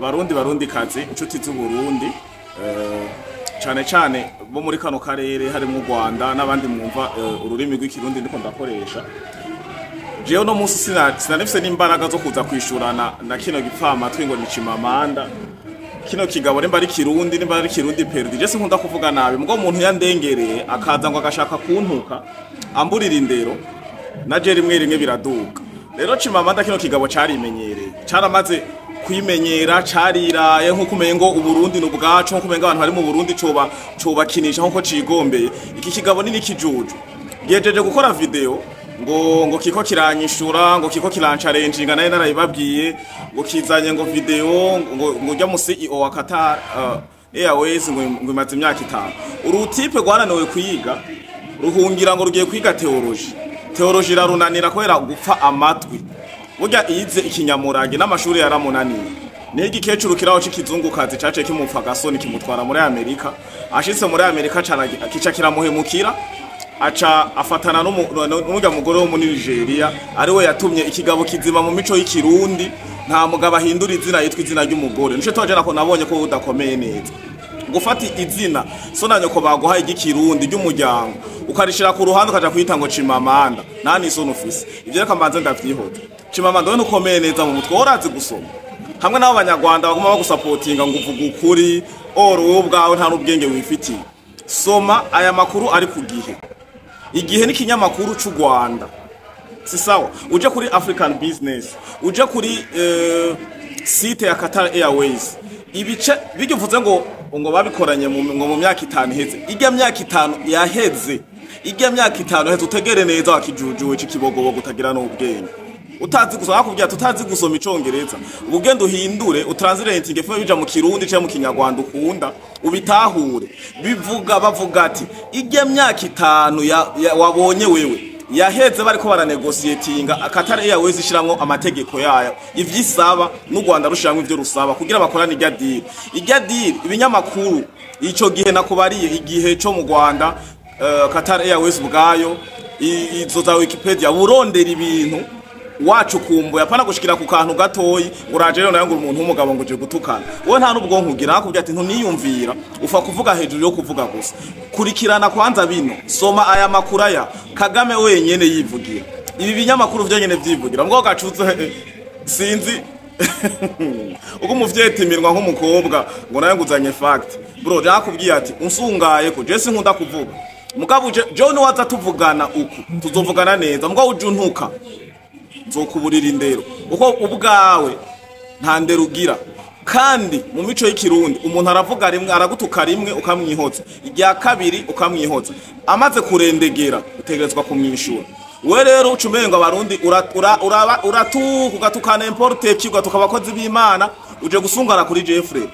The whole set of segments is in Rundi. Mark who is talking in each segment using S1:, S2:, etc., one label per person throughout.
S1: Barundi, Barundi kazi, inshuti z'u Burundi, cane cane bo muri kano karere harimo u Rwanda n'abandi mwumva ururimi rw'Ikirundi ndiko ndakoresha. Jewe no munsi sinanifise n'imbaraga zo kuza kwishurana na kino gipfamatwi ngo ni Chimamanda. Kino kigabo, nimba ari Kirundi, nimba ari Kirundi perdi, je sinkunda kuvuga nabi, mugabo umuntu yandengereye akaza ngo agashaka kuntuka amburira indero, na je rimwe rimwe biraduka. Rero Chimamanda, kino kigabo carimenyereye, caramaze kwimenyera, cariraye nkuko umengo Uburundi ni ubwacu, nkuko umengo abantu bari mu Burundi coba cobakinisha nkuko cigombeye. Iki kigabo ni n'ikijuju, gihejeje gukora video ngo kiko kiranyishura, ngo kiko kirancarenjinga. Naye narayibabwiye ngo kizanye ngo video ngo ujya mu CEO wa Qatar Airways ngo imaze imyaka 5. Uru type rwarananiwe kwiga, ruhungira ngo rugiye kwiga théologie. Théologie irarunanira kubera gupfa amatwi. Burya iyize ikinyamurage n'amashuri yaramunaniye. Niho igikecuru kiraho c'ikizungukazi cace kimupfa agasoni, kimutwara muri Amerika. Ashitse muri Amerika kica kiramuhemukira, aca afatana n'urya mugore wo muri Nigeria, ariwe yatumye ikigabo kizima mu mico y'Ikirundi. Nta mugabo ahindura izina yitwa izina ry'umugore. Nico twaje nako nabonye ko udakomeye neza. Gufata izina so na nyoko baguhaye iry'ikirundi ry'umuryango, ukarishira ku ruhande, ukaja kwita ngo Chimamanda, nta n'isoni ufise. Ivyo reka mbanze ndavyihota. Chimamanda, we ntukomeye neza mu mutwe, urazi gusoma? Hamwe n'abo Banyarwanda baguma bagusapotinga ngo uvuga ukuri, oro wowe ubwawe nta n'ubwenge wifitiye. Soma aya makuru ari ku Gihe. Igihe n'ikinyamakuru c'u Rwanda, si sawa? Uje kuri African Business, uje kuri site ya Qatar Airways, ibice bijya uvuze ngo babikoranye ngo mu myaka 5 iheze. Ijya myaka 5 yaheze, ijya myaka 5 iheze. Utegere neza, wakijujuwe c'ikibogobogo utagira n'ubwenge, utazi gusoma. Bakubwira tutazi gusoma Icongereza, ubugende uhindure, utranslating ife bija mu Kirundi cyangwa mu Kinyarwanda ukunda, ubitahure. Bivuga, bavuga ati ijya myaka 5 ya wabonye wewe yaheze bariko baranegosiyetinga, Qatar Airways ishiramwo amategeko yayo ivyisaba, n'u Rwanda rushiramwo ivyo rusaba kugira bakorane irya deal. Irya deal, ibinyamakuru ico gihe nakubariye, Igihe co mu Rwanda, Qatar Airways ubwayo, izo za Wikipedia, burondera ibintu wacu kumbuye, apana gushikira ku kantu gatoyi. Uraje rero nayo ngo umuntu w'umugabo ngo uje gutukana, wowe nta n'ubwonko ugira. Nakubwira ati ntuniyumvira, ufa kuvuga hejuru yo kuvuga gusa. Kurikirana kwanza bino, soma aya makuru aya Kagame wenyene yivugira, ibi binyamakuru vyonyene vyivugira mbwo gacuze. Sinzi uko umuvyeta iminwa nk'umukobwa ngo nawe nguzanye fact. Bro, nakubwiye ati unsungaye ko je sinkunda kuvuga, mugabo uje jewe niwaza tuvugana uku tuzovugana neza, mugabo uje untuka nzokuburira indero, uko ubwawe nta ndero ugira. Kandi mu mico y'Ikirundi umuntu aravuga rimwe, aragutuka rimwe ukamwihoza, irya kabiri ukamwihoza, amaze kurendegera utegerezwa kumwishura. We rero uca umengo Abarundi uratuka, ugatuka n'importe qui, ugatuka abakozi b'Imana, uje gusungana kuri Jeffrey.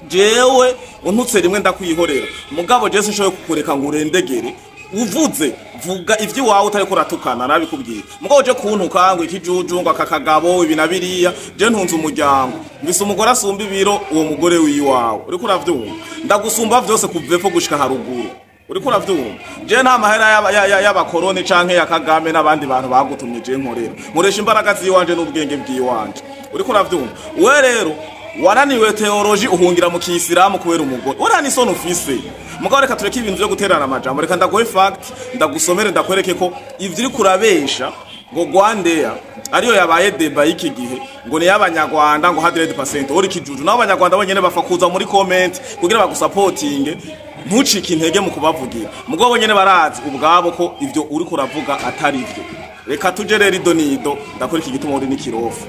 S1: Jewe untutse rimwe ndakwihorera, mugabo je sinshoboye kukureka ngo urendegere. Uvuze, vuga ivy'iwawe utariko uratukana, nabikubwiye. Mugabo uje kuntuka ngo ikijuju, ngo aka kagabo, ibi na biriya, je ntunze umuryango, mvise umugore asumba ibiro uwo mugore wiwawe, uriko uravyumva? Ndagusumba vyose kuva epfo gushika haruguru, uriko uravyumva? Je nta mahera y'abakoroni canke ya Kagame n'abandi bantu bagutumye je nkorera. Nkoresha imbaraga ziwanje n'ubwenge bw'iwanje, uriko uravyumva? We rero wananiwe théologie, uhungira mu kiyisilamu kubera umugore, uriya n'isoni ufise. Mugabo reka tureke ibintu vyo guterana amajambo, reka ndaguhe fact, ndagusomere, ndakwereke ko ivyo uriko urabesha ngo Rwandair ariyo yabaye débat y'iki gihe, ngo ni y'Abanyarwanda, ngo 100%, uri kijuju. Nabo Abanyarwanda bonyene bafa kuza muri comment kugira bagusapotinge, ntucike intege mu kubavugira. Mugabo bonyene barazi ubwabo ko ivyo uriko uravuga atari ivyo. Reka tuje rero ido nido, ndakora iki gituma uri n'ikirofu.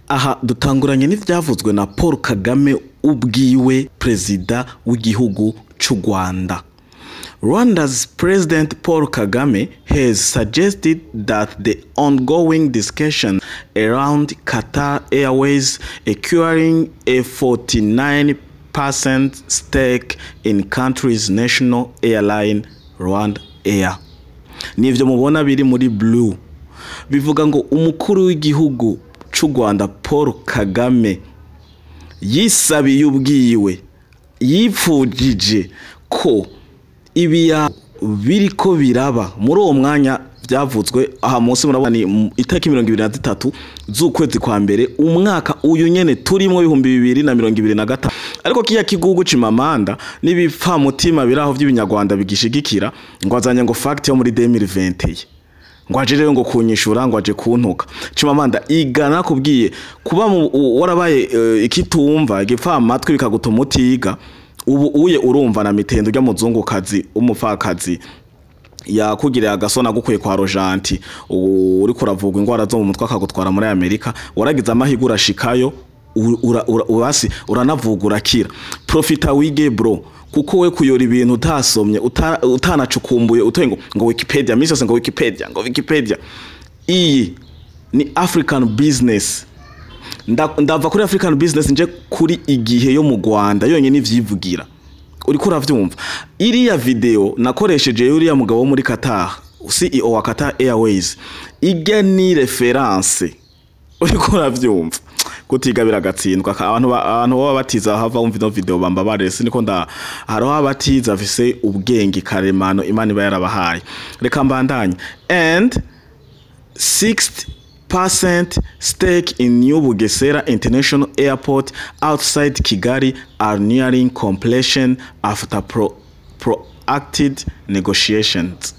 S2: Aha dutanguranye n'ivyavuzwe na Paul Kagame ubwiwe, perezida w'igihugu c'u Rwanda. Rwanda's President Paul Kagame has suggested that the ongoing discussion around Qatar Airways acquiring a 49% stake in country's national airline, Rwanda Air. Nivyo mubona biri muri blue. Bivuga ngo umukuru w'igihugu c'u Rwanda Paul Kagame yisabiye ubwiwe, yipfujije ko ibiya biriko biraba muri uwo mwanya. Vyavuzwe aha munsi, murabona ni itariki 23 z'ukwezi kwa mbere, umwaka uyu nyene turimwo, 2025. Ariko kiya kigugu Chimamanda n'ibipfamutima biraho vy'ibinyarwanda bigishigikira, ngo azanye ngo fact yo muri 2021, ngo aje rero ngo kunyishura, ngo aje kuntuka. Chimamanda, igana kubwiye kuba warabaye ikitumva, igipfamatwi, bikagutuma utiga. Ubu uye urumva na mitendo rya muzungukazi umupfakazi yakugiriye agasona, agukuye kwa Rojanti uriko uravugwa ingwara zo mu mutwe, akagutwara muri Amerika. Waragize amahirwe urashikayo, urasi uranavuga, urakira. Profita wige, bro, kuko we kuyora ibintu utasomye, utanacukumbuye, utoye ngo Wikipedia misi yose, ngo Wikipedia, ngo Wikipedia. Iyi ni African Business. Ndava kuri African Business nje kuri Igihe yo mu Rwanda yonyine ivyivugira. Uriko uravyumva, iriya video nakoresheje uriya mugabo wo muri Qatar, CEO wa Qatar Airways, ijya ni reference. Uriko uravyumva, kutiga biragatsindwa. Abantu baba batiza hava wumva ino video bambabare, siniko nda hariho abatiza afise ubwenge karemano Imana iba yarabahaye. Reka mbandanye. And 60% stake in New Bugesera International Airport outside Kigali are nearing completion after proactive negotiations.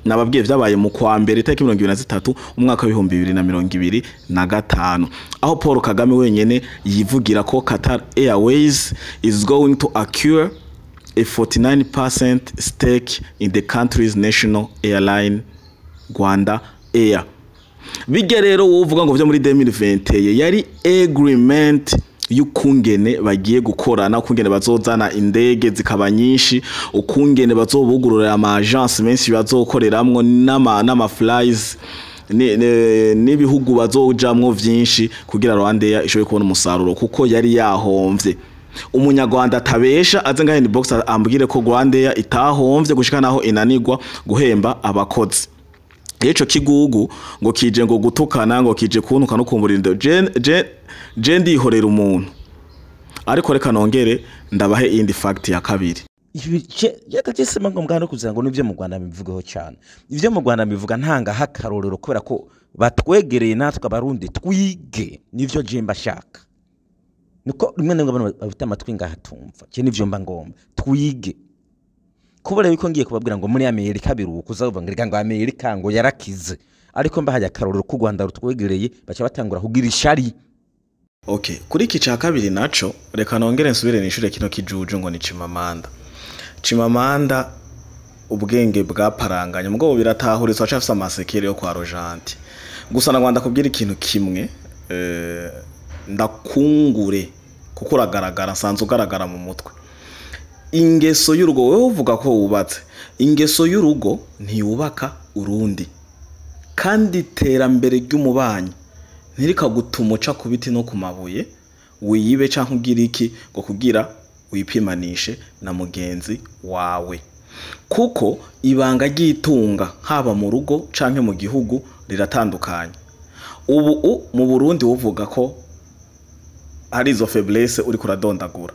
S2: Nababwiye, vyabaye mu kwa mbere, itariki 23, umwaka w'2025, aho Paul Kagame wenyene yivugira ko Qatar Airways is going to acquire a 49% stake in the country's national airline, Rwanda Air. Bijya rero wowe uvuga ngo vyo muri 2021 yari agreement y'ukungene bagiye gukorana, ukungene bazozana indege zikaba nyinshi, ukungene bazobugurura ama agence menshi bazokoreramwo n'ama flies n'ibihugu bazojamwo vyinshi, kugira Rwandair ishobore kubona umusaruro, kuko yari yahomvye. Umunyarwanda atabesha aze ngahe inbox ambwire ko Rwandair itahomvye gushika naho inanirwa guhemba abakozi. Ico kigugu ngo kije ngo gutukana, ngo kije kuntuka no kumbura indo. Je ndihorera umuntu, ariko reka nongere ndabahe iyindi fact ya kabiri.
S3: Yakajesema ngombwa no kugira ngo n'ibyo mu Rwanda bivugeho cyane. Ibyo mu Rwanda bivuga ntanga hakarorero kubera ko batwegereye, natwe Abarundi twige. Nivyo je mbashaka niko rimwe na rimwe abantu bafite amatwi ngaha tumva je nivyo mba ngomba twige, kubera yuko ngiye kubabwira ngo muri Amerika biruko uzavuga ngo reka, ngo Amerika ngo yarakize, ariko mbahaye akarorero k'u Rwanda rutwegereye, baca batangura kugira ishari.
S2: Okay, kuri iki ca kabiri naco, reka nongere nsubire nishure kino kijuju ngo ni Chimamanda. Chimamanda, ubwenge bwaparanganye, mugabo biratahuritse, acafise amasekere yo kwa Rojanti. Gusa na Rwanda kubwira ikintu kimwe, ndakungure kuko uragaragara, nsanzwe ugaragara mu mutwe. Ingeso y'urugo, wewe uvuga ko wubatse, ingeso y'urugo ntiyubaka urundi. Kandi iterambere ry'umubanyi ntirikagutuma uca ku biti no ku mabuye, wiyibe canke ugire iki ngo kugira wipimanishe na mugenzi wawe, kuko ibanga ry'itunga haba mu rugo canke mu gihugu riratandukanye. Ubu mu Burundi uvuga ko hari izo faiblesse uriko uradondagura,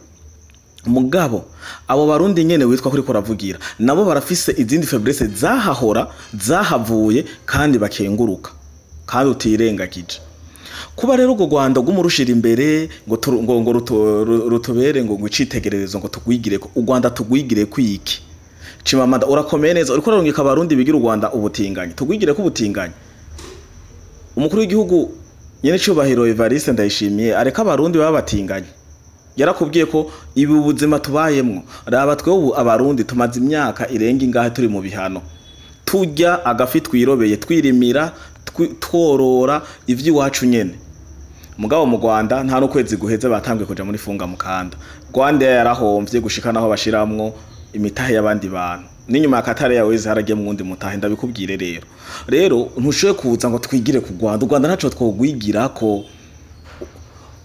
S2: mugabo abo Barundi nyene witwa kuri kuravugira nabo barafise izindi faiblesse zahahora, zahavuye, kandi bakenguruka kandi utirengagije. Kuba rero urwo Rwanda rw'umurushira imbere ngo ngo rutubere ngo icitegererezo, ngo tugwigire ko u Rwanda, tugwigire kwiki? Chimamanda, urakomeye neza, uriko urarungika Abarundi bigira u Rwanda ubutinganyi. Tugwigire ko ubutinganyi? Umukuru w'igihugu nyene cubahiro Evariste Ndayishimiye areka Abarundi baba batinganye. Yarakubwiye ko ibi ubuzima tubayemwo, raba twe ubu Abarundi tumaze imyaka irenga ingahe turi mu bihano, turya agafi twirobeye, twirimira, tworora ivy'iwacu nyene. Mugabo mu Rwanda nta n'ukwezi guheze batanguye kuja muri funga mukanda. Rwanda yarahomvye gushika naho bashiramwo imitahe y'abandi bantu, n'inyuma ya Qatar Airways haragiye mu wundi mutahe. Ndabikubwire rero, ntushoboye kuza ngo twigire ku Rwanda. U Rwanda ntaco twogwigirako.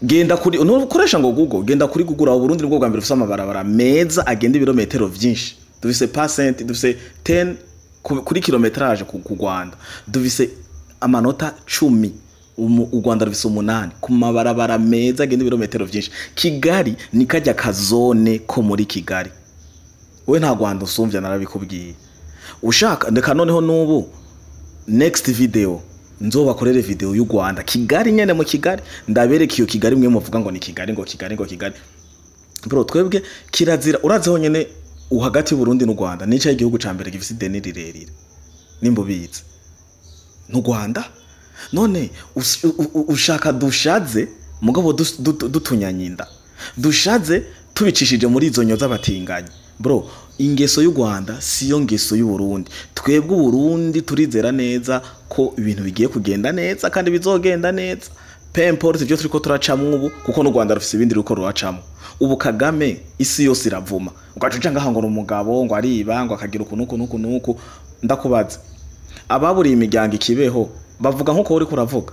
S2: Genda kuri, ntukoresha ngo Google, genda kuri Google aho. Burundi nibwo bwa mbere bufise amabarabara meza agenda ibirometero vyinshi. Dufise percent, dufise 10 kuri kilométrage ku Rwanda dufise amanota 10, u Rwanda rufise 8 ku mabarabara meza agenda ibirometero vyinshi. Kigali ni kajya kazone ko muri Kigali. We nta Rwanda usumvya, narabikubwiye. Ushaka ndeka noneho nubu Next video nzobakorere video y'u Rwanda, Kigali nyene, mu Kigali ndabereka iyo Kigali mwe muvuga ngo ni Kigali, ngo Kigali, ngo Kigali. Bro, twebwe kirazira. Urazi honyene hagati y'u Burundi n'u Rwanda nico igihugu ca mbere gifise ideni rirerire, nimba ubizi, n'u Rwanda. None ushaka dushaze mugabo dutunyanyinda, dushaze tubicishije muri izo nyo z'abatinganyi? Bro, ingeso y'u Rwanda siyo ngeso y'u Burundi. Twebwe u Burundi turizera neza ko ibintu bigiye kugenda neza kandi bizogenda neza, peu importe ibyo turiko turacamwo ubu, kuko n'u Rwanda rufise ibindi ruriko ruracamwo ubu. Kagame isi yose iravuma, ugaca uca ngaha ngo ni umugabo, ngo ariba, ngo akagira uku nuku nuku nuku. Ndakubaza, ababuriye imiryango ikibeho bavuga nkuko uriko uravuga?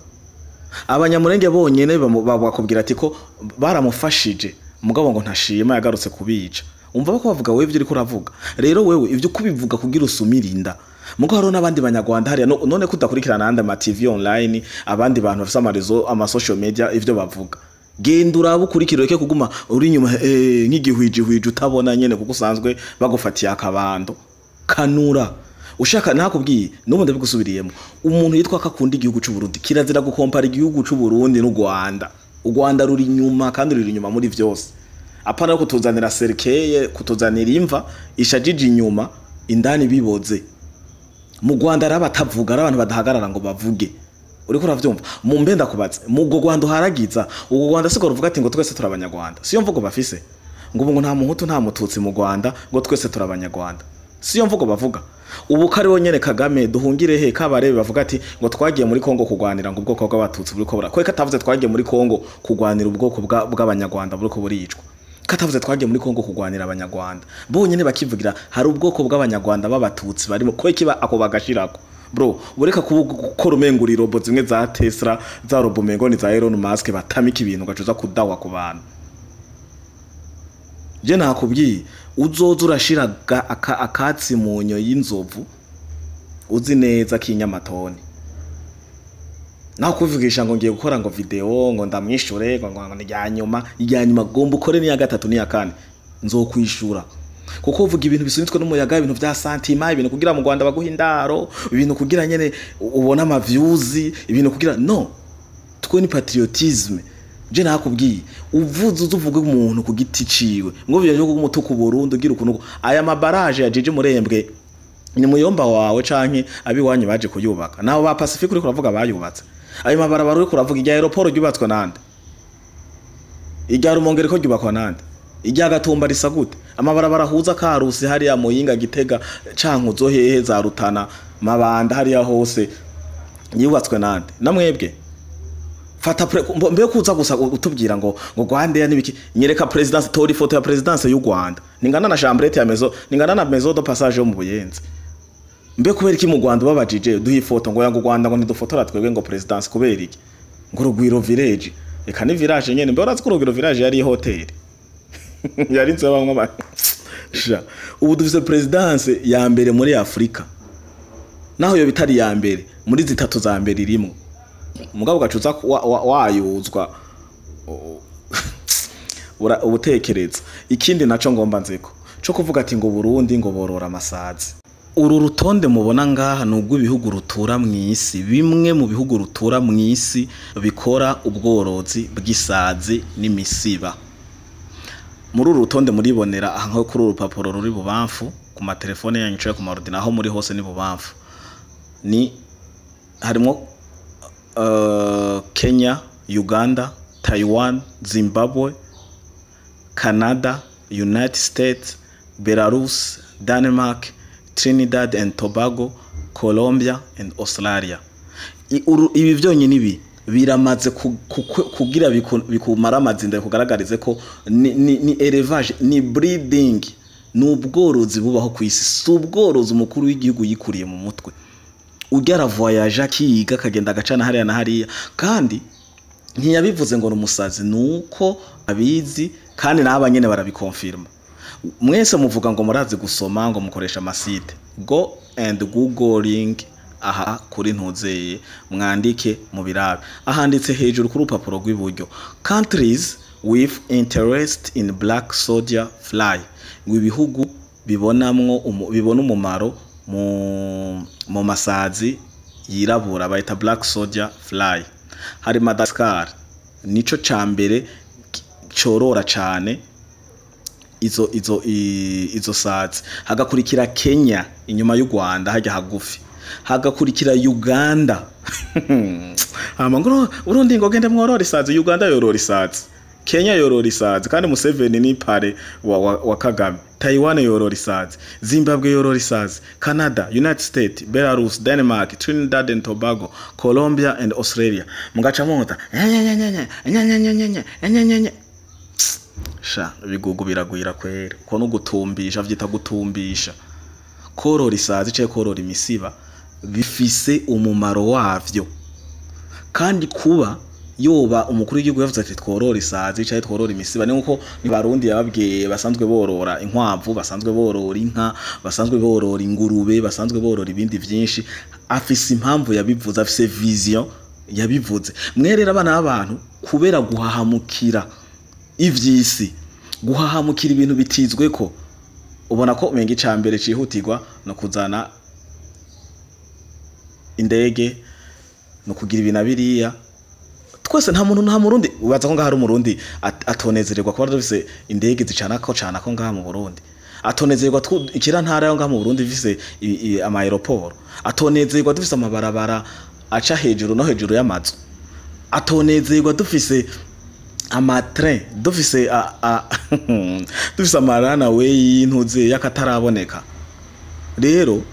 S2: Abanyamurenge bonyene bakubwira ati ko baramufashije, mugabo ngo ntashima, yagarutse kubica. Umva ko bavuga wewe ivyo uriko uravuga. Rero wewe ivyo kubivuga kugira usumire inda, mugo hariho n'abandi banyarwanda hariya. None kudakurikirana andi ama TV online, abandi bantu bafise ama réseaux, ama social media, ivyo bavuga? Genda urabe, ukurikire, ureke kuguma uri inyuma nk'igihwijihwiji utabona nyene, kuko usanzwe bagufatiye akabando kanura. Ushaka nakubwiye, n'ubu ndabigusubiriyemo, umuntu yitwa ko akunda igihugu c'u Burundi, kirazira gukompara igihugu c'u Burundi n'u Rwanda. U Rwanda ruri inyuma kandi ruri inyuma muri vyose. Apana kutuzanira cercueil, kutuzanira imva ishajije inyuma, indani biboze. Mu Rwanda ari abatavuga, ari abantu badahagarara ngo bavuge. Uriko uravyumva? Mu mbe ndakubaza, mu ubwo Rwanda uharagiza, ubwo Rwanda siko ruvuga ati ngo twese turi abanyarwanda? Siyo mvugo bafise, ngo ubu ngo nta muhutu, nta mututsi mu Rwanda, ngo twese turi abanyarwanda? Siyo mvugo bavuga ubu? Ko ariwo nyene Kagame duhungire he, kabarebe bavuga ati ngo twagiye muri Kongo kugwanira ngo ubwoko bw'abatutsi buriko bura kwe, katavuze twagiye muri Kongo kugwanira ubwoko bw'abanyarwanda buriko buricwa, katavuze twagiye muri Kongo kugwanira abanyarwanda bonyene, bakivugira hari ubwoko bw'abanyarwanda b'abatutsi barimo kwe kiba ako bagashirako? Bro, ureka gukora umengo uri robot zimwe za Tesla, za robot mengo ni za Elon Musk, batamika ibintu ugacuza kudawa ku bantu. Je nakubwiye, uzoza urashira akatsi mu nyo y'inzovu uzi neza kinyamatoni. Naho kuvugisha ngo ngiye gukora ngo video ngo ndamwishure, ngo ni irya nyuma, irya nyuma gomba ukore n'iya gatatu n'iya kane, nzokwishura, kuko uvuga ibintu bisunitswe n'umuyaga, ibintu vya sentiment, ibintu kugira mu Rwanda baguha indaro, ibintu kugira nyene ubone ama views, ibintu kugira no twe ni patriotisme. Je nakubwiye, uvuze uzuvuga umuntu ku giti ciwe ngo byo kumutuka Burundi ugira ukuntu. Aya mabaraje ya Jiji Murembwe ni muyomba wawe canke abiwanyu baje kuyubaka? Naho ba Pacifique uriko uravuga bayubatse ayo mabarabara uriko uravuga? Irya aéroport ryubatswe nande? Irya Rumonge riko ryubakwa nande? Irya Gatumba risa gute? Amabarabara ahuza Karusi hariya, Muyinga, Gitega, Cankuzo, hehe, za Rutana, Mabanda, hariya hose yubatswe nande? Namwebwe fata mbe kuza gusa utubwira ngo Rwanda n'ibiki. Nyereka présidence, tora ifoto ya présidence y'u Rwanda, ningana na chambrette ya maison, ningana na maison de passage yo mu Buyenzi. Mbe kubera iki mu Rwanda babajije duha ifoto ngo yango Rwanda ngo ntidufotora twebwe ngo présidence? Kubera iki ngo Rugwiro Village? Eka ni village nyene. Mbe urazi ko Rugwiro Village yari hotel, yari inzu y'abamwe sha? Ubu dufise présidence ya mbere muri Afrika, naho yo bitari ya mbere, muri zitatu za mbere irimwo. Mugabo ugacuza wayuzwa ubutekereza. Ikindi naco ngomba nziko co kuvuga ati ngo Burundi ngo borora amasazi. Uru rutonde mubona ngaha ni ubw'ibihugu rutura mw'isi, bimwe mu bihugu rutura mw'isi bikora ubworozi bw'isazi n'imisiba. Muri uru rutonde muribonera aha nko kuri uru rupapuro ruri bubamfu ku matelefone yanyu canke ku maordina, aho muri hose ni bubamfu, ni harimo Kenya, Uganda, Taiwan, Zimbabwe, Canada, United States, Belarus, Denmark, Trinidad and Tobago, Colombia and Australia. Ibi byonyine ibi biramaze kugira bikumara amazinda, kugaragarize ko ni élevage, ni breeding, ni ubworozi bubaho ku isi. Si ubworozi umukuru w'igihugu yikuriye mu mutwe. Ujya aravoyaje, akiga, akagenda agacana hariya na hariya, kandi ntiyabivuze ngo ni umusazi, ni uko abizi, kandi n'aba nyene barabikonfirma. Mwese muvuga ngo murazi gusoma, ngo mukoresha ama sites, go and googling aha kuri ntuzeye, mwandike mu birabe ahanditse hejuru kuri urupapuro rw'iburyo, "Countries with interest in black soldier fly", ngo ibihugu bibonamwo bibona umumaro mu masazi. Yirabura bayita black soldier fly. Hari Madagascar, nico ca mbere corora cane izo sazi. Hagakurikira Kenya inyuma y'u Rwanda, hajya hagufi, hagakurikira Uganda. Hama ngo Burundi ngo gende mworora isazi. Uganda yorora isazi, Kenya yorora isazi, kandi Museveni ni parrain wa Kagame. Taiwan yorora isazi, Zimbabwe yorora isazi, Canada, United States, Belarus, Denmark, Trinidad and Tobago, Colombia and Australia. Mugaca mwota nya. Sha, ibigugu biragwira kwera. Uko no gutumbisha, vyita gutumbisha. Korora isazi canke korora imisiba bifise umumaro wavyo, kandi kuba yoba umukuru w'igihugu yavuze ati tworora isazi canke tworora imisiba, ni nkuko ni Barundi yababwiye basanzwe borora inkwavu, basanzwe borora inka, basanzwe borora ingurube, basanzwe borora ibindi vyinshi. Afise impamvu yabivuze, afise vision yabivuze. Mwerera abana b'abantu kubera guhahamukira ivy'isi, guhahamukira ibintu bitizweko. Ubona ko umenga ica mbere cihutirwa no kuzana indege, no kugira ibi na biriya. Twese, nta muntu, nta Murundi ubaza ko ngaha hari Umurundi atonezererwa kuba dufise indege zicanako canako ngaha mu Burundi, atonezerwa ikira ntara yo ngaha mu Burundi ifise ama aéroport, atonezerwa dufise amabarabara aca hejuru no hejuru y'amazu, atonezerwa dufise ama train, dufise ama runway y'intuze y'akataraboneka. Rero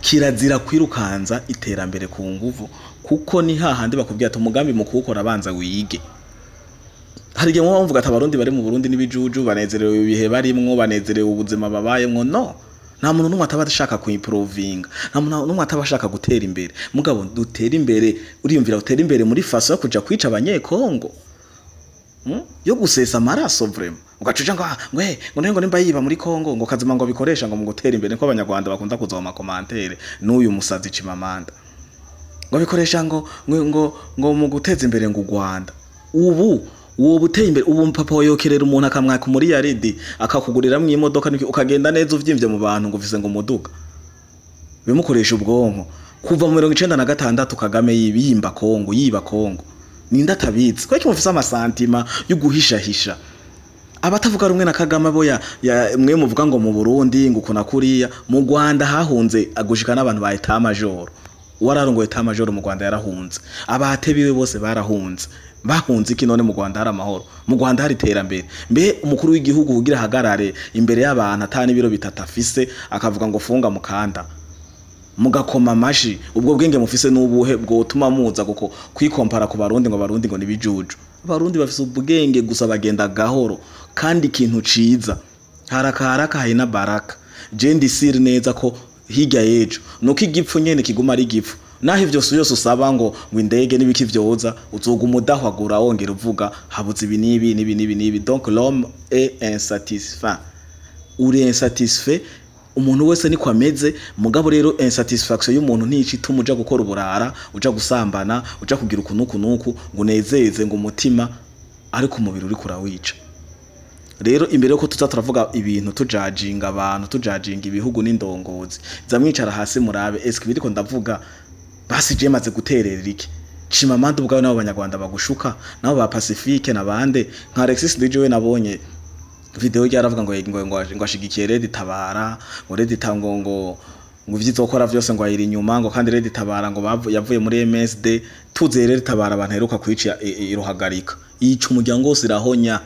S2: kirazira kwirukanza iterambere ku nguvu, kuko ni hahandi bakubwira ati umugambi mu kuwukora abanza wige. Hari igihe muba muvuga ati Abarundi bari mu Burundi n'ibijuju, banezerewe ibihe barimwo, banezerewe ubuzima babayemwo. No, nta muntu n'umwe ataba ashaka kuimprovinga, nta muntu n'umwe ataba ashaka gutera imbere. Mugabo dutera imbere, uriyumvira utera imbere muri façon yo kuja kwica Abanyekongo, Yo gusesa amaraso vraiment, ugacuja ngo ah, ngo eh, ngo nimba yiba muri Kongo, ngo kazima, ngo bikoresha ngo mu gutera imbere, niko Abanyarwanda bakunda kuza mu ma commentaires n'uyu musazi Chimamanda, ngo bikoresha ngo mu guteza imbere ngo u Rwanda. Ubu uwo buteye imbere, ubu papa yokerera umuntu akamwaka muri yaridi, akakuguriramwo imodoka, ukagenda neza uvyimbye mu bantu, ngo ufise ngo umuduga. Bimukoresha ubwonko. Kuva mu 96 Kagame yibimba Kongo, yiba Kongo, ninde atabizi? Ko mufise ama sentiments yo guhishahisha abatavuga rumwe na Kagame bo ya mwe muvuga ngo mu Burundi ngo ukuna kuriya. Mu Rwanda hahunze agushika n'abantu ba état major. Wararongoye état major mu Rwanda yarahunze, abate biwe bose barahunze. Bahunze iki none? Mu Rwanda hari amahoro, mu Rwanda hari iterambere. Mbe umukuru w'igihugu kugira ahagarare imbere y'abantu atani ibiro bitatu afise, akavuga ngo funga mukanda, mugakoma amashi, ubwo bwenge mufise n'ubuhe bwotuma muza kuko kwikompara ku Barundi, ngo Barundi ngo nibijuju? Abarundi bafise ubwenge, gusa bagenda gahoro. Kandi ikintu ciza, haraka haraka haina baraka. Je ndi sûr neza ko hirya y'ejo nuko igipfu nyene kiguma ari igipfu. Naho ivyo vyose usaba ngo indege n'ibiki vyoza, uzoguma udahwagura, wongera uvuga habuze ibi n'ibi n'ibi n'ibi n'ibi. Donc l'homme est insatisfait, uri insatisfait, umuntu wese niko ameze. Mugabo rero insatisfaction y'umuntu ntici ituma uja gukora uburara, uja gusambana, uja kugira uku nuku nuku ngo unezeze ngo umutima, ariko umubiri uriko urawica. Rero imbere yuko tuza turavuga ibintu, tujajinga abantu, tujajinga ibihugu n'indongozi, za mwicara hasi murabe: eske biriko ndavuga basi je maze guterera iki? Chimamanda ubwawe nabo Banyarwanda bagushuka, nabo ba Pacifique nabande nka Alexis DJ, we nabonye video ryaravuga ngo ashigikiye Red Tabara, ngo Red Tango ngo ivyizokora vyose ngo ayiri inyuma, ngo kandi Red Tabara ngo yavuye muri MSD. Tuze Red Tabara, abantu heruka kwica iruhagarika, yica umuryango wose, irahonya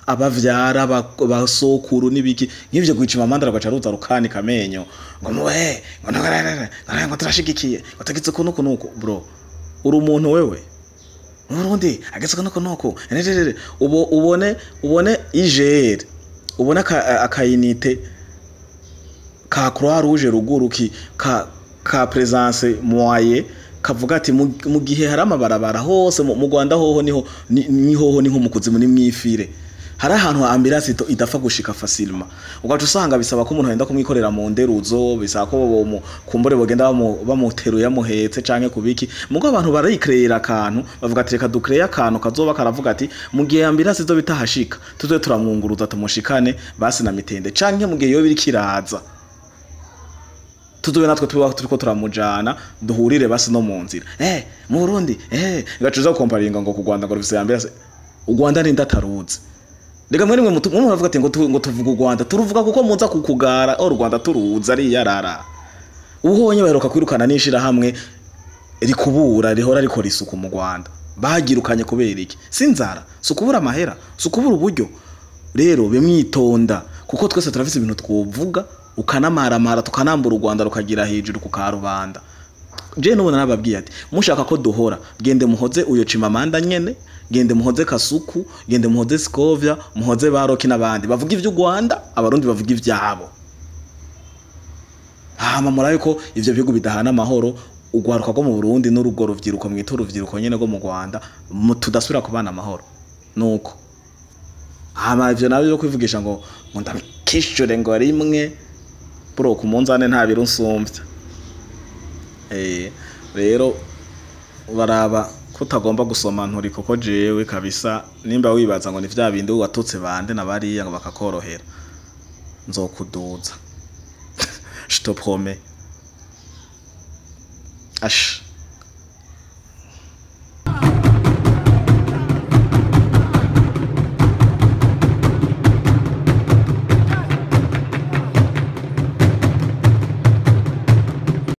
S2: abavyara, basokuru n'ibiki nk'ivyo. Kwica Mamanda ragaca ruza rukanika amenyo ngo muwe ngo ntagararara ngo turashigikiye, ngo tagize uku nuku nuku. Bro, uri umuntu wewe? Murundi ageze uku nuku nuku nererere. Ubo ubone IGR, ubone aka unité ka Croix Rouge ruguru ki ka présence moyen, kavuga ati mu gihe hari amabarabara hose mu Rwanda, hoho niho ni hoho ni nko mu kuzimu, ni mwifire, hari ahantu ambulance idapfa gushika facilement, ugaca usanga bisaba ko umuntu agenda kumwikorera mu nderuzo, bisaba ko kumbure bogenda bamuteruye yamuhetse canke kubiki. Mugo abantu barikrera akantu, bavuga ati reka dukreye akantu kazoba karavuga ati mu gihe ambulance izo bitahashika, tuze turamwunguruza tumushikane basi na mitende, canke mu gihe yo biri kiraza. Tuzobe natwe tuba turiko turamujana, duhurire basi no mu nzira. Mu Burundi gacuza komparinga ngo ku Rwanda ngo rufise ambulance. U Rwanda ni ndataruzi. Rega mwe nimwe muravuga ati ngo tuvuga u Rwanda, turuvuga kuko muza kukugara. O Rwanda turuza ari yarara. Uhonye baheruka kwirukana n'ishira hamwe rikubura rihora rikora isuku mu Rwanda. Bagirukanye kubera iki? Sinzara, sukubura amahera, sukubura uburyo. Rero bimwitonda kuko twese turafise ibintu twovuga, ukanamaramara tukanambura u Rwanda rukagira hejuru ku karubanda. Je nubona nababwiye ati mushaka ko duhora, gende muhoze uyo Chimamanda nyene, gende muhoze Kasuku, gende muhoze Skovia, muhoze Baroki n'abandi bavuga ivy'u Rwanda, abarundi bavuga ivyabo. Hama murabe ko ivyo bihugu bidahana amahoro, ugwaruka rwo mu Burundi n'urugo ruvyiruko mwita uruvyiruko nyene rwo mu Rwanda, tudasubira kubana amahoro. Nuko hama ivyo nabyo byo kwivugisha ngo ndakishure ngo rimwe bro ku munzane nta biro nsumvya. Rero baraba ko utagomba gusoma nturi kuko jewe kabisa nimba wibaza ngo ni vya bindi watutse bande na bariya ngo bakakorohera, nzokuduza. Je te promets. Ash.